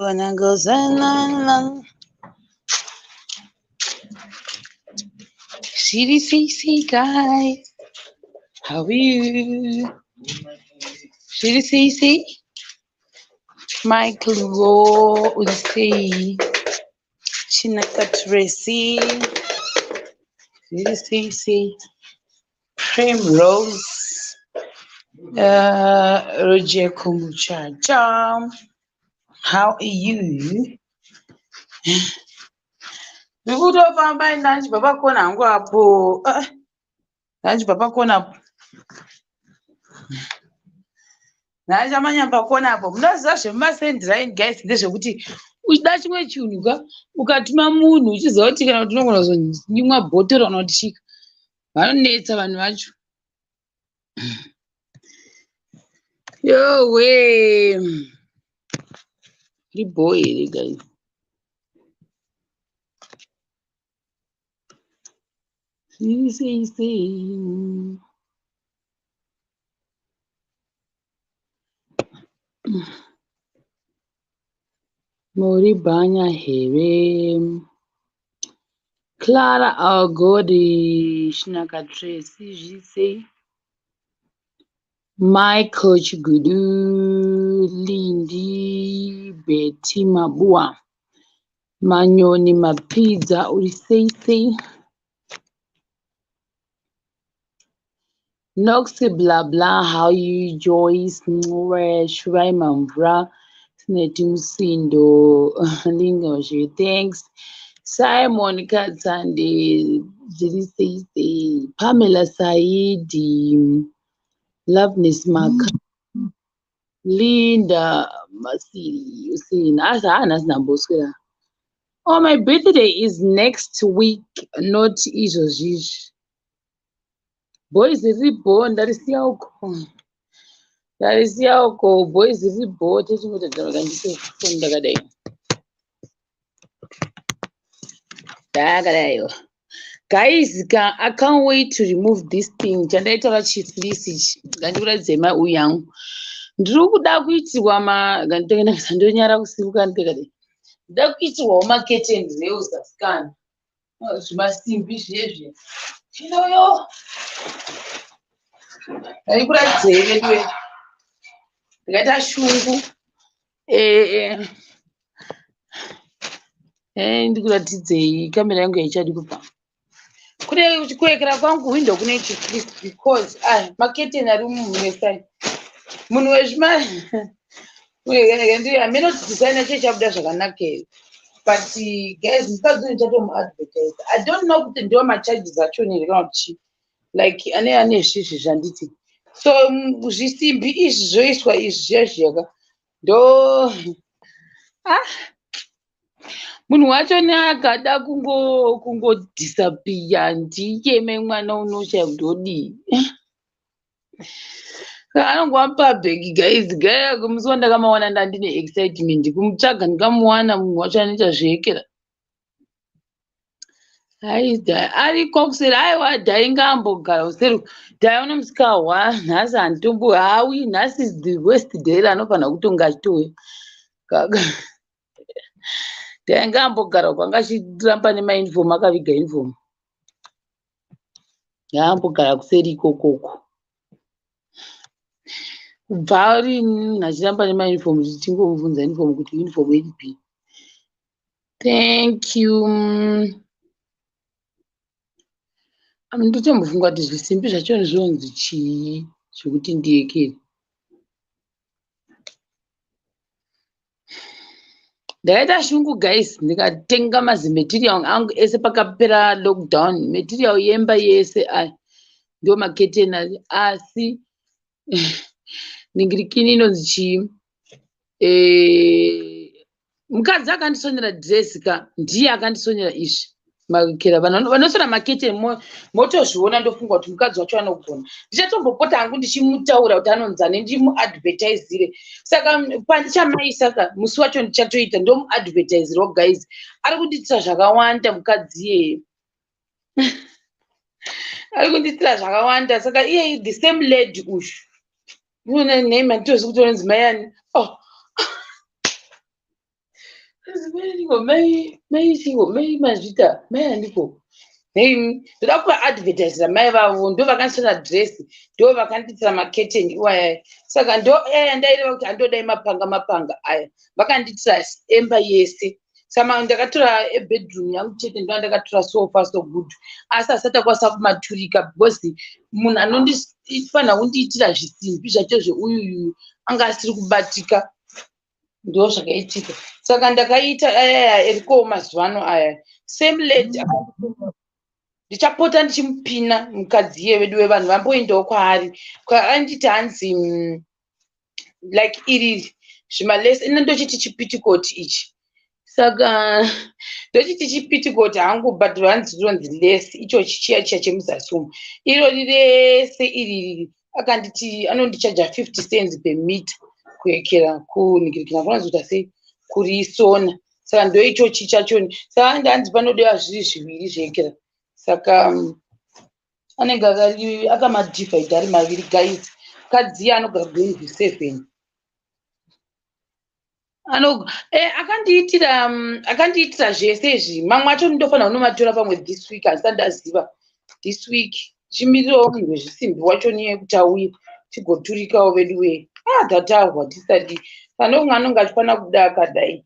Wanna go zanana. CDCC guys, how are you? CDCC, Michael Wo, Ulisei, Chinaka Tracy, CDCC, Primrose, Roger Kumuchacha. How are you? Ndikutofamba ndachibva pakona hangu apo. Ah, ndachibva pakona apo. Ndachamanya pakona apo. Munoziva zvemumasendiraini guys ndezvekuti uchida chimwe chinhu ka ukatuma munhu uchiziva kuti kana kuti unogona kuzonyimwa bhotoro kana kuti chika vanonetsa vanhu vacho. Yowe. Ribhoo here guys? Sei sei sei. Muri bhanya here? Clara Agodi, Shinaka Tracy, zviri Michael Chigudu, Lindy, Betty Mabua, Manyoni Mapidza, uri sei sei? Noxy blah blah, how you Joyce, Nwe, Shurai Mamvura, Sineti Musindo, Lingo, thanks. Simon Katsande, zviri sei sei? Pamela Saidi, Loveness Maka, Linda Masiri, Hussein. Asi haana ndamboswera. Oh, my birthday is next week, not izvozvizvi. Boys riripo, ndarisiya uko. Ndarisiya uko, boys riripo, techingotadzana ndise foni ndakadai. Ndakadaiwa. Guys, ka, I can't wait to remove this thing. Chandaitaura chifleece ichi. Ngandikuratidze mai uyu yangu. Ndiri kuda kuitirwa ma nganditengenesa ndonyara kusimuka ndikadai. Ndida kuitirwawo macurtain rails asikana. Zvimasimbi zvezvi. Chinoyo. Ndaikuratidzei vedu. Ndikaita shungu. Eh, eh, ndikuratidzei kamera yangu haichadi kubva. Kune kuekera kwangu window kune chifleece because ah, maketeni ari mumesai. Munhu wezvima hameno kuti design yacho ichabuda zvakanaka here. But guys, mukadzi uyu ndichatomuadvertise. I don't know kuti ndiwo macharges achona here kana kuti chii. Like ane ane zvezvi zvanditi. So zvisimbi izvi zvoiswa izvi zviya zviyaka. Ndo ah munhu wacho neakada kungo kungodisappear ndiye mai mwana unoshaya kuti odii. Anongova pabhegi guys gaya musi wandakamawana ndandine excitement kumutsvaga ndikamuwana munhu wacho anoita zveekera. Ai ariko kuseri aiwa dhai ngaambogara kuseri dhai unomusikahwa nhasi handitombo hauyi nhasi is the worst day raanofanira kutonga achitouya. Dhai ngaambogara uko anga achiramba nemauniform akaviga uniform. Ngaambogara kuseri ikokoko. Kubva rini achiramba nemauniform tichingomubvunza uniform kuti uniform iripi. Thank you. Ndotombofunga kuti zvisimbi zvacho zvonzi chii zvekuti ndiekere. Ndakaita shungu guys ndikatenga mazimaterial angu ese pakapera lockdown. Material yemba yese aya ndo maketeni ari asi ningirikini inonzi chii? Mukadzi akandisonera dhirezi ka ndiye akandisonera izvi makera vanhu vanosona maketeni motozviona ndofunga kuti mukadzi wacho anogona. Ndichatombopota hangu ndichimutaura kuti anonzani ndimuadvertisire. Saka pandichamaisa ka musi wacho ndichatoita ndomuadvertisirawo guys. Ari kundiitira zvakawanda mukadzi iyeye. Ari kundiitira zvakawanda saka iye the same lady uyu. Unoona name handitozivi kuti unonzi mai ani. Oh. Mai, mai chiko, mai mazvita, mai andiko. Hey, ndoda kuvaadvertisera mai vavo, ndo vakandisona dress, ndo vakandiitira maketeni iwaya. Saka ndo aya ndaireva kuti andodai mapanga mapanga aya. Vakandiitira emba yese. Sama ndakatora ebedroom yangu chete, ndo ndakatora. So far so good, asi asati akwanisa kumaturika because munhu anondifanira kundiitira zvisimbi zvacho zveuyuyu anga asiri kubatika. Ndo zvakaitika. Saka ndakaita ayaya erikowo mazuva ano aya. Same lady, ndichapota ndichimupina mukadzi iye vedu vevanhu vamboendawo kwaari. Kwaanditi hanzi like iri zvimalesi ine, ndochiti chipitikote ichi. Saka ndochiti chipitikote hangu, but hanzi rinonzi lace ichochi chiya chiya chemuzasi umu. Irori rese iriri akanditi anondichaja 50 cents per meter kuekera kunhingirikina kunonzi sei, kurisona. Saka ndo ichochi chachoni. Saka ndanzi panodiwa zviri zviviri zveekera. Saka anenge akamadivide ari maviri. Guys, mukadzi anogara Glenview 7. Akandiitira akandiitira zvese izvi. Mamwe acho ndinofanira kunomatora pamwe this week, handisati ndaziva. This week chimirirawo munhu wezvisimbi wacho niye kuti auye tigoturikawo vedu wee. Ah, tatahwa tisati pane umwe anonge achifanira kubuda akadai.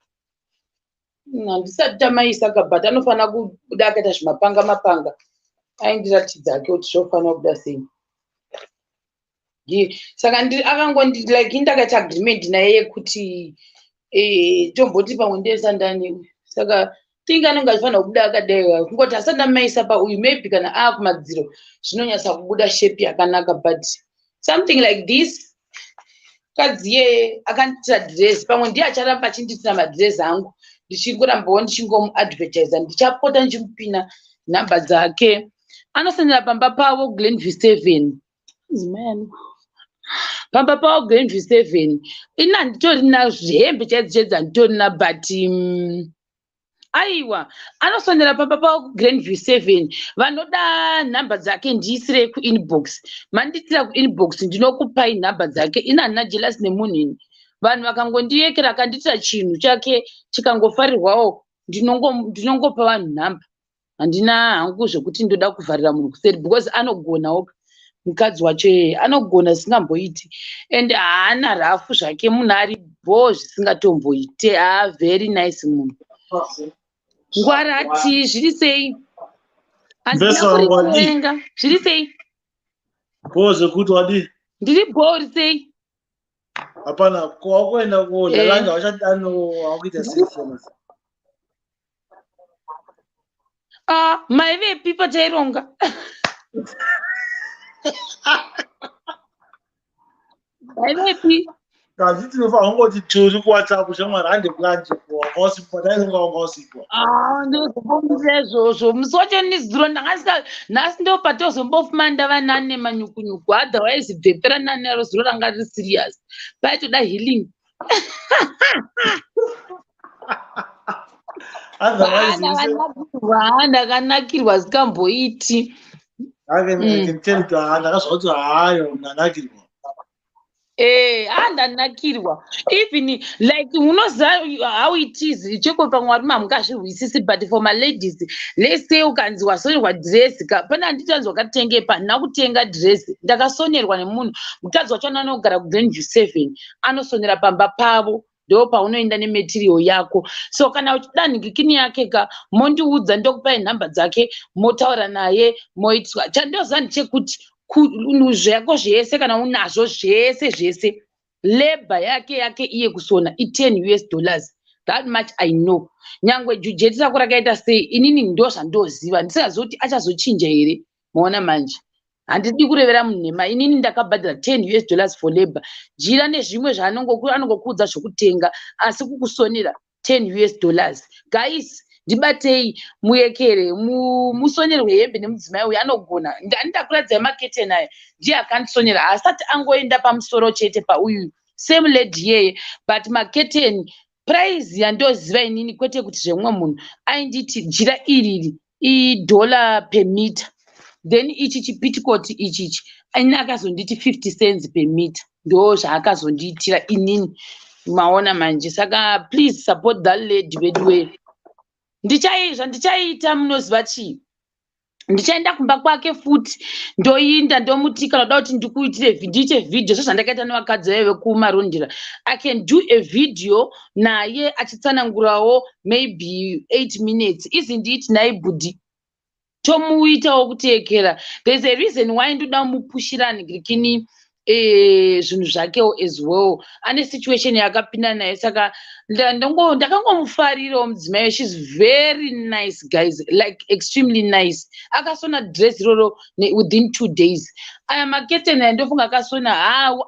Handisati tamaisa ka, but anofanira kubuda akaita zvimapanga mapanga. Aindiratidza ake kuti zvofanira kubuda sei. Saka akangondi like ndakaita agreement naye yekuti tomboti pamwe ndesandani. Saka think anenge achifanira kubuda akadai, kungoti asati ndamaisa pauyu. Maybe kana aakumadziro zvinonyatsa kubuda shape yakanaka, but something like this. Mukadzi iyeye akandiitira dress, pamwe ndiye acharamba achindiitira madress angu, ndichingorambawo ndichingomuadvertisa. Ndichapota ndichimupina nhamba dzake. Anosendera pamba pavo Glenview 7. Madzimai ani pamba pavo Glenview 7. Ini handitorina hembe chaidzo chaidzo, handitorina, but aiwa, anosonera pamba pavo kuGlenview 7. Vanoda nhamba dzake ndiisirei kuinbox. Mandiitira kuinbox, ndinokupai nhamba dzake. Ini handina jealous nemunhu ini. Vanhu vakangondiyekera, akandiitira chinhu chake chikangofarirwawo, ndinongopa vanhu nhamba. Handina hangu zvekuti ndoda kuvharira munhu kuseri, because anogonawo mukadzi wacho iyeye, anogona zvisingamboiti and haana rafu zvake. Munhu ari bho zvisingatomboite. A very nice munhu. Ngwarati, zviri sei? Handina Mbesa wangu, wadii? kurikuvenga. Zviri sei? Bho zvekuti, wadii? Ndiri bho, uri sei? Hapana, ko wakuenda kuodya Eh. lanja wachadani, wakuita sei famous? Ah, maivepi pataironga? Maivepi? Kazi tinofanira kungoti turi kuWhatsApp, shamwari, hande kulanje. Wanga usipo pataironga, wanga usipo. Ah, ndozobongisa izvozvo. Musi wacho nizuro ndanga nhasi ndo patozombofuma ndava nane manyukunyuku, otherwise bvepe ranani aro zuro ranga riri serious, paitoda healing. Otherwise, you say, Ndakanakirwa, ndakanakirwa zikamboiti. I can tell you, ah, ndakazwa kuti hayo ndanakirwa. Eh, ah, ndanakirwa. Even like unoziva how it is, cheko pamwe varume hamungazvihwisisi, but for maladies, let's say ukanzi wasonerwa dress ka, pane handiti anzi wakatengepa. Handina kutenga dress, ndakasonerwa nemunhu. Mukadzi wacho anogara kuGlenview 7, anosonera pamba pavo, ndo paunoenda nematerial yako. So kana uchida nhingikini yake ka, mondiudza, ndokupai nhamba dzake, motaura naye, moitiswa. Chandoziva ndechekuti zvako zvese kana unazvo zvese zvese, labour yake yake iye kusona i10 US dollars. That much I know. Nyangwe jujeti rako rakaita sei, inini ndo zvandoziva. Ndisingazivi kuti achazochinja here. Maona manje, handidi kurevera munhema. Inini ndakabhadhara 10 US dollars for labor, jira nezvimwe zvaanongokuudza zvokutenga, asi kukusonera 10 US dollars. Guys, ndibatei muyekere, musonerwe hembe nemudzimai uyu, anogona. Ndandida maketeni aya, ndiye akandisonera. Haasati angoenda pamusoro chete pauyu, same lady iyeye, but maketeni price yandoziva inini, kwete kuti zvemumwe munhu. Ainditi jira iriri idollar per meter, then ichi chipitikoti ichichi ini akazonditi 50 cents per meter. Ndo zvaakazondiitira inini. Maona manje, saka please support that lady veduwe. Ndichaita munoziva chii, ndichaenda kumba kwake futi, ndoinda ndomuti kana uda kuti ndikuitire, ndiite vhidhio sezvandakaita nevakadzi vaive vekumarondera. I can do a video naye achitsanangurawo maybe 8 minutes. Isn't it nhai bhudhi? Tomuitawo kuteekera. There's a reason why ndoda kumupushira nigirikini zvinhu zvakewo as well. Ane situation yaakapinda nayo, saka ndakangomufarirawo mudzimai. She's very nice, guys, like extremely nice. Akasona dress iroro within 2 days. Aya maketeni aya ndofunga akasona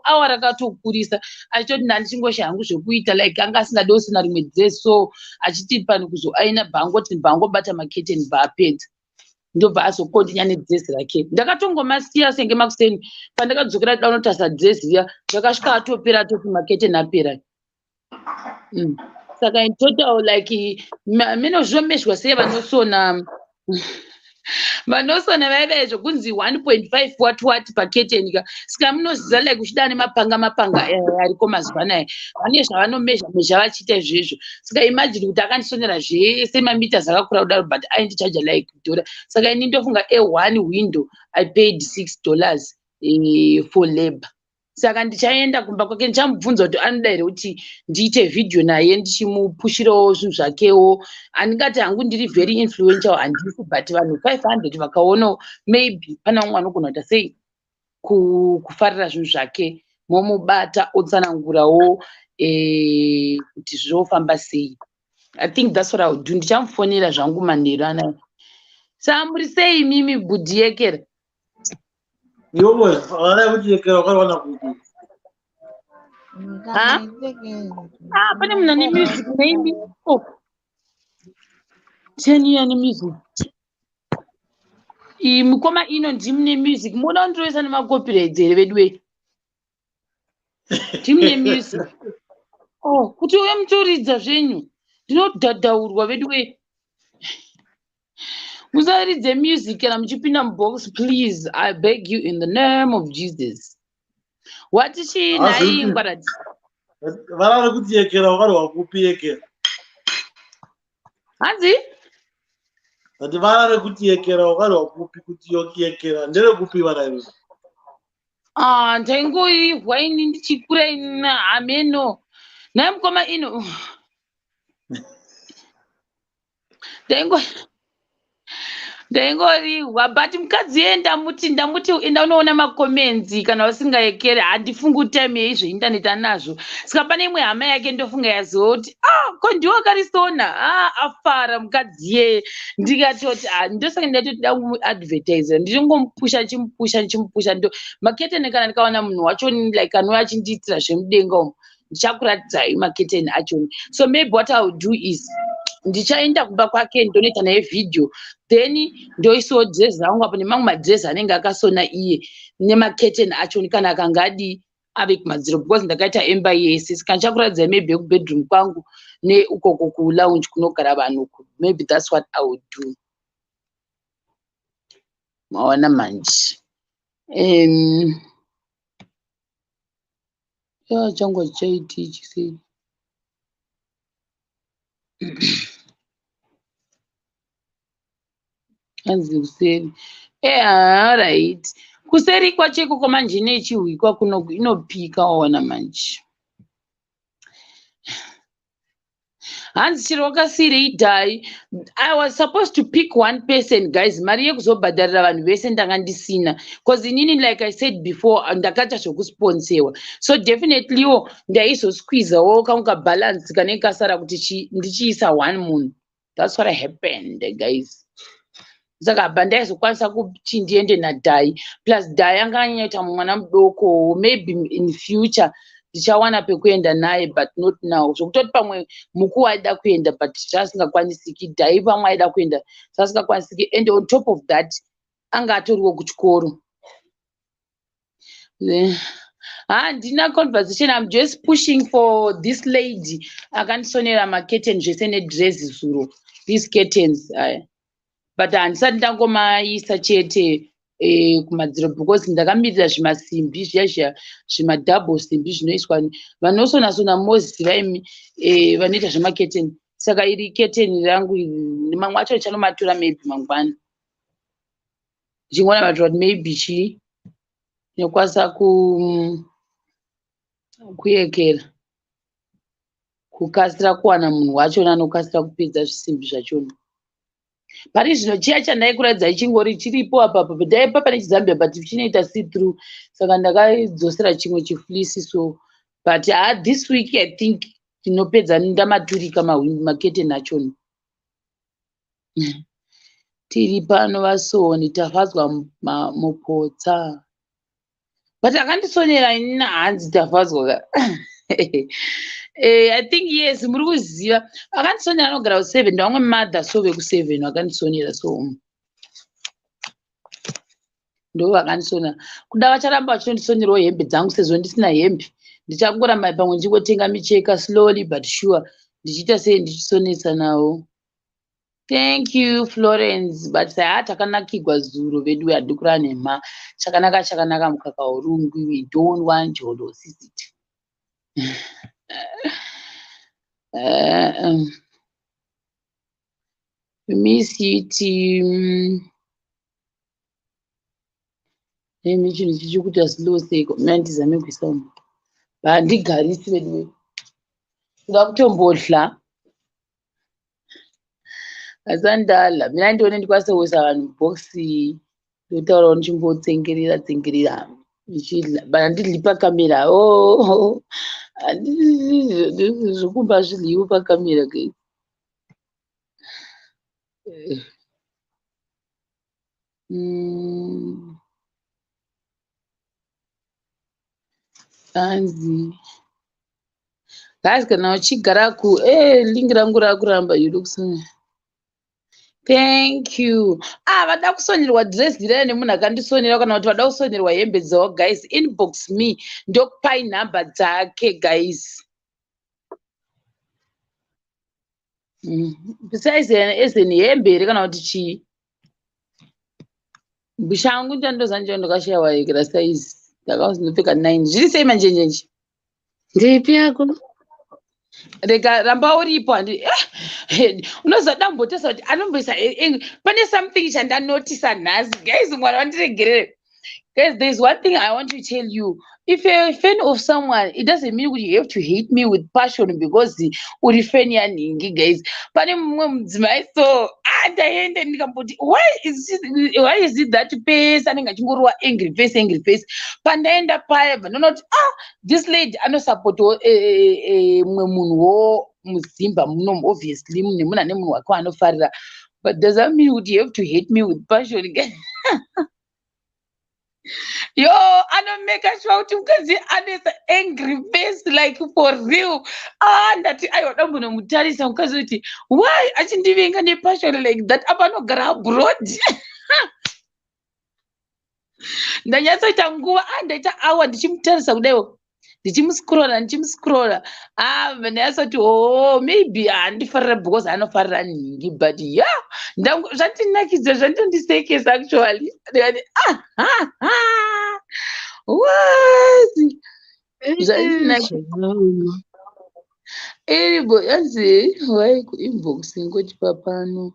awa rakatokurisa, achitoti ndandichingosha hangu zvekuita, like anga asingadi kusona rimwe dress, so achiti pani kuzoaina bhangoti bhangobata maketeni bvaapedza, ndobva azokontinya nedress rake. Ndakatongomasiya senge makuseni. Pandakadzokera da unotarisa dress riya, ndakasvika atopera, atoti maketeni apera. Saka in total, like mene zvinomezhwa sei, vanosona vaiva zvokunzi 1.5 what what paketeni ka. Saka munoziva, like uchida nemapanga mapanga ariko mazuva anaya, vane zvavanomezha mezha vachiita izvezvo. Saka imagine kuti akandisonera zvese mameters akakura kudaro, but aindichaja like dhora. Saka ini ndofunga a1 window I paid $6 for labor. Saka ndichaenda kumba kwake, ndichamubvunza kuti anoda here kuti ndiite vhidhiyo naye ndichimupushirawo zvinhu zvakewo. Handingati hangu ndiri very influential, handisi, but vanhu 500 vakaonawo, maybe pana umwe anogona kuita sei kufarira zvinhu zvake, momubata otsanangurawo kuti zvinofamba sei. I think that's what I will do. Ndichamufonera zvangu manheru anaya. Saka muri sei mimi, bhudhi yekera? Iwe vana kuti yekera wakariwana kupi? Ha? Ah, pane munhu ane music naimi. Oh. Teni ane music. Iyi mukoma ino ndimune music. Munoda kundirovesa nemacopyrights here vedu? Ndimune music. Oh, kuti uye mutoridza zvenyu. Ndinodhadhaurwa vedu. Musaridze music kana muchipinda mubox, please. I beg you in the name of Jesus. Wati chii nhai, ngwarati? Vana vari kuti yekera wakariwa kupi yekera? Hanzi? Ati vara rekuti yekera wakariwa kupi, kuti yekera nderekupi vara iroro? Ah, ndaingoihwa ini ndichikura ini, hameno. Nhai mukoma ino. Ndaingorihwa, but mukadzi iye ndamuti enda unoona macomments kana usingayekere. Handifungi kuti time yeizveindaneti anazvo. Saka pane imwe hama yake ndofunga yazoti, "Ah, ko ndiwo akarisona?" Ah, afara mukadzi iyeye. Ndikatoti, ah, ndosaka ndatoti da kumuadvertisa, ndichingomupusha, ndichimupusha, ndichimupusha. Ndo maketeni, kana ndikawana munhu wacho like anouya achindiitira zvemudenga umu, ndichakuratidzai maketeni achoni. So maybe what I will do is ndichaenda kumba kwake, ndonoita naye vhidhiyo, then ndoisawo dhirezi rangu apo nemamwe madhirezi anenge akasona iye nemaketeni achoni, kana akanga adii ave kumadziro, because ndakaita emba yese. Saka ndichakuratidzai maybe yekubedroom kwangu neukoko kulounge kunogara vanhu uku. Maybe that's what I will do. Maona manje, ya changu hachichaiti ichi sei? Hanzi kuseri. Alright, kuseri kwacho ikoko manje ine ichihwikwa kunoku inopika. Waona manje, hanzi chero wakasiyirei dhai. I was supposed to pick one person, guys. Mari yekuzobhadharira vanhu vese ndanga ndisina, because inini, like I said before, ndakaita zvokusponsewa, so definitelywo ndaizosqueezawo kamwe kabalance kanenge kasara kuti ndichiisa one munhu. That's what happened, guys. Saka haba ndaizokwanisa kuti ndiende nadhai, plus dhai anga anyanyaita mwana mudoko. Maybe in future ndichawana pekuenda naye, but not now. Zvokutoti pamwe muku aida kuenda, but zvasingakwanisiki. Dhai pamwe aida kuenda, zvasingakwanisiki. And on top of that anga atoriwo kuchikoro. Handina conversation. I'm just pushing for this lady akandisonera maketeni zvese nedress zuro, these curtains aya, but handisati ndangomaisa chete. Kumadziro because ndakamirira zvimasimbi zviya zviya, zvimadouble simbi zvinoiswa vanosona sona, moziva imi vanoita zvemaketeni. Saka iri keteni rangu iri, mamwe acho ndichanomatora maybe mangwana, ndichingoona matora kuti maybe chii inokwanisa kuyekera kukasira kuwana munhu wachona anokasira kupedza zvisimbi zvachona. Pari zvino chiya chandaikuratidzai chingori chiripo apapo, ndaipa pane chizambia, but chinoita see through, saka ndakaidzosera chimwe chifleece. So but ha, this week I think tinopedza ndamaturika maketeni achona. Tiri pano vasoni, Tafadzwa Mupotsa, but akandisonera inini hanzi Tafadzwa ka. I think yes, muri kuziva akandisonera anogara kuseven, ndavamwe mother so vekuseven vakandisonera, so ndo vakandisonera. Kuda vacharamba vachitondisonerawo hembe dzangu sezvo ndisina hembe. Ndichangoramba pamwe ndichingotenga micheka slowly but sure, ndichiita sei, ndichisonesa nawo. Thank you, Florence. But ha, takanakigwa zuro vedu, handi kureva nhema. Chakanaka chakanaka mukaka urungwi. We don't want jealousy. Miss you too. Imi chinhu chichi kuita slow seiko? Mina ndizame kuisa umu. Handigarisi vedu. Kuda kutombodla. Asandala. Mina ndione ndikwanise kuisa vanhu box, ndotaurawo ndichimbotsengerera tsengerera ndichidla, but handidli pakamera. Oh, zvokumba zvidyiwe pakamera, guys. Hanzi guys, kana uchigara ku link rangu rakuramba. You look so, thank you. Ah, vada kusonerwa dress raya nemunhu akandisonera, kana kuti vada kusonerwa hembe dzavo, guys, inbox me, ndokupai nhamba dzake, guys. Besides as in hembe here kana kuti chii? Shangu ndandozanje ndakashayiwa yekera size, ndakazi ndopfeka 9. Zviri sei manjenjenje? Ndeipi yako? Rega, ramba uripo. Handi unoziva dambotesa kuti anomboisa pane something chandanotisa nhasi, guys. Mwari vandiregerere. Guys, there's one thing I want to tell you. If you're a fan of someone, it doesn't mean you have to hate me with passion because uri fan yanhingi. Guys, pane mumwe mudzimai so, ah, ndaenda ndikamboti, why is it that pese anenge achingorova angry face, angry face? Pandaenda paya, bva ndoona kuti, ah, this lady anosapotawo mumwe munhuwo muzimba munomu. Obviously nemunhu ane munhu wake waanofarira, but does that mean kuti you have to hate me with passion? Yo, anomeka sure kuti mukadzi anoisa angry face, like for real. Ah, ndati aiwa, dambonomutarisa mukadzi kuti why achindivenga nepassion like that, apa anogara abroad. Ndanyatsoita nguva, ah, ndaita awa ndichimutarisa kudaiwo, ndichimuscrolla, ndichimuscrolla. Ah, ndanyatsoti, oh, maybe handifarira because anofarira nhingi. But yeah, zvandinakidza, zvandondisekesa actually. Ndikati, ah, ah, ah, what, zvandinakidza. Iribo yanzi wai kuinbox ngotipa pano.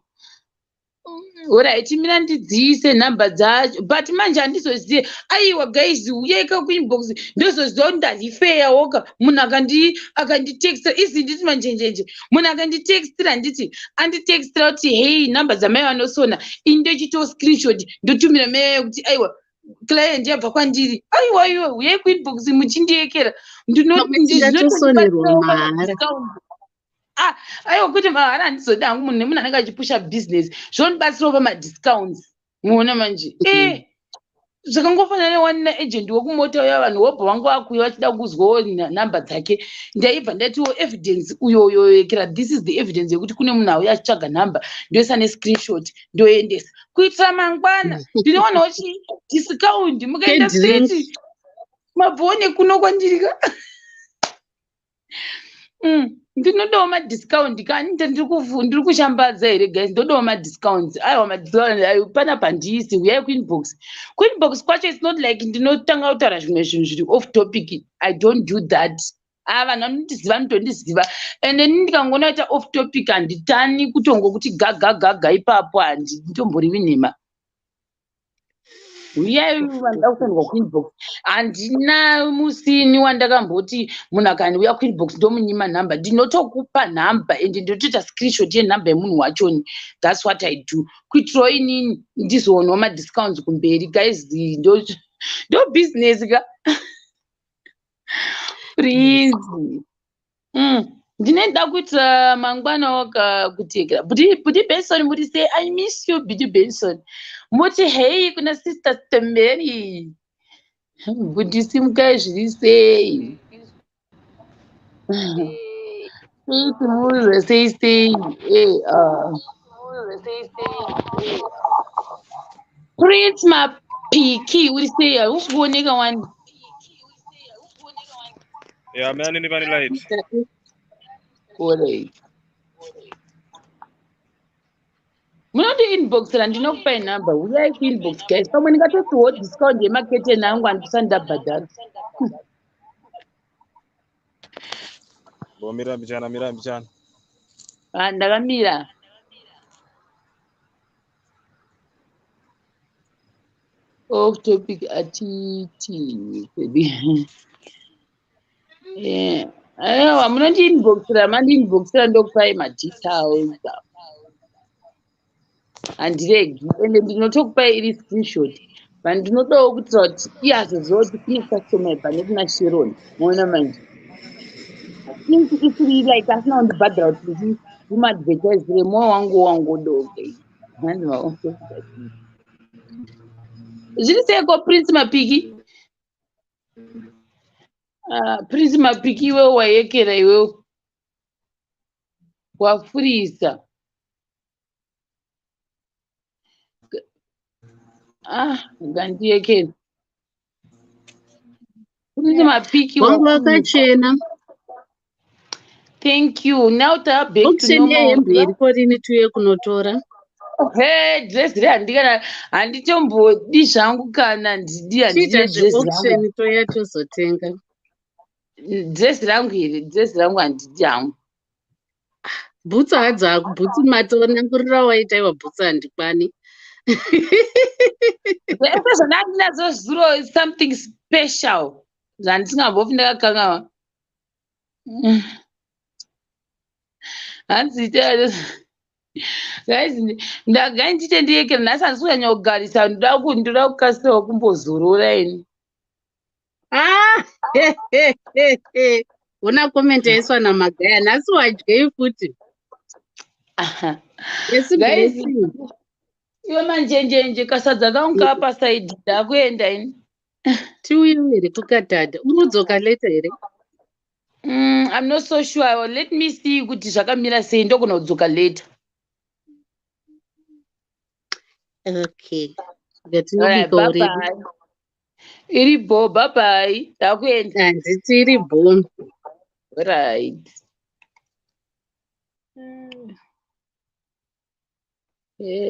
Alright, mina ndidziise nhamba dzacho, but manje handizozive. Aiwa guys, uyeka kuinbox, ndozoziva kuti ndarifeyawoka. Munhu akanditextira izi, nditi manjenjenje, munhu akanditextira, handiti anditextira kuti, "Hei, nhamba dzamai vanosona." Ini ndochito screenshot, ndotumira mai yekuti, "Aiwa, client yabva kwandiri." Aiwa iwe, uyai kuinbox muchindiyekera. Ndatosonerwa mahara. Ah, aiwa, kwete mahara, handizoda hangu. Munhu nemunhu anenge achipusha business, zvonibatsirawo pamadiscounts, muona manje. Zvakangofanana newanina agent wekumota uya, vanhu wobva vanga vakuuya vachida kuzwawo nhamba dzake. Ndaibva ndatiwo evidence uyoyo yekera, this is the evidence yekuti kune munhu auya achitsvaga nhamba. Ndoisa nescreenshot, ndoendesa kuitira mangwana ndinowanawo chi discount. Mukaenda straight mabvone kuno kwandirika. Ndinodawo madiscount kani, ndiri kushambadza here guys? Ndodawo madiscounts. Aiwa, madiscount ayo panapa handisi. Uyai kuinbox. Kuinbox kwacho it's not like ndinotanga kutaura zvimwe zvinhu zviri off topic. I don't do that. A, vanhu vanondiziva, vanotondiziva. And ini ndikangoona kuita off topic, handitani kutongokuti gagagaga ipapo, handitomborivi nhema. Uyai vanoda kusendwa kuinbox. Handina musini wandakamboti munhu akandiuya kuinbox ndomunyima nhamba. Ndinotokupa nhamba and ndotoita screenshot yenhamba yemunhu wachoni. That's what I do, kuitirawo inini ndizoonawo madiscounts kumberi. Guys, ndo business ka. Please. Ndinoenda kuitira mangwana wakakutekera. Budi Benson, muri sei? I miss you, Budi Benson. Muti hei kuna Sister Stemberi. Budi, simukai, zviri sei? Sei timuze, sei sei? Prince Mapiki, uri sei? Hausi kuoneka wani. Ya, mina nini vani light. Alright. Munoti inboxera, ndinokupai nhamba. Uyai kuinbox guys. Pamwe ndingatopiwo discount yemaketeni angu handisati ndabhadhara. Bo, mira mbichana, mira mbichana. Ah, ndakamira. Off topic atiti baby. Yeah. Aiwa, munondiinboxera, mandiinboxera ndokupai madetails. Handiregi, ende ndinotokupai iri screenshot. But ndinodawo kuitira kuti iye azoziva kuti kune customer pane kuna Sharon. Moona manje. Since isiri like asina kundibhadhara kuti ndimuadvertisire, mwoyo wangu wangodoka. Hanzi ma-off topic atiti. Zviri seiko, Prince Mapiki? Prince Mapiki, iwewe wayekera, iwewe wafurisa. Ah, ngandiyekere. Prince Mapiki, Wangu wafurisa. wakachena. Thank you. Now ta back to Auction normal. yehembe iriko rini tiuye kunotora? He, dress re handikana, handitombodi zvangu kana ndidi, handidi Chiita dress rangu. zveauction, toya tozotenga. Dress rangu here? Dress rangu handidi hangu. Bhutsu hadzako, bhutsu matonangurira waita iwa, bhutsu handikwani. Zvese zvandandinazo zuro is something special zvandisingambopfi ndakakanganwa. Hanzi guys, ndagai ndite ndiyekera nhasi, handisi kunyanya kugarisa, ndoda kukasirawo kumbozorora ini. Ah, Ona comment yaiswa naMagaya, nhasi wadyei futi? Esi Guys, blessing. Iwe manjenjenje, kasadza kangu kapasaidi, ndakuenda ini. Tiuye here kukadhadha? Unodzoka later here? I'm not so sure. Let me see kuti zvakamira sei, ndogona kudzoka later. Okay. Alright, Ngatinobika bye already. bye. Iri bo, bye bye. Ndakuenda. Handiti iri bo. Right. Eh.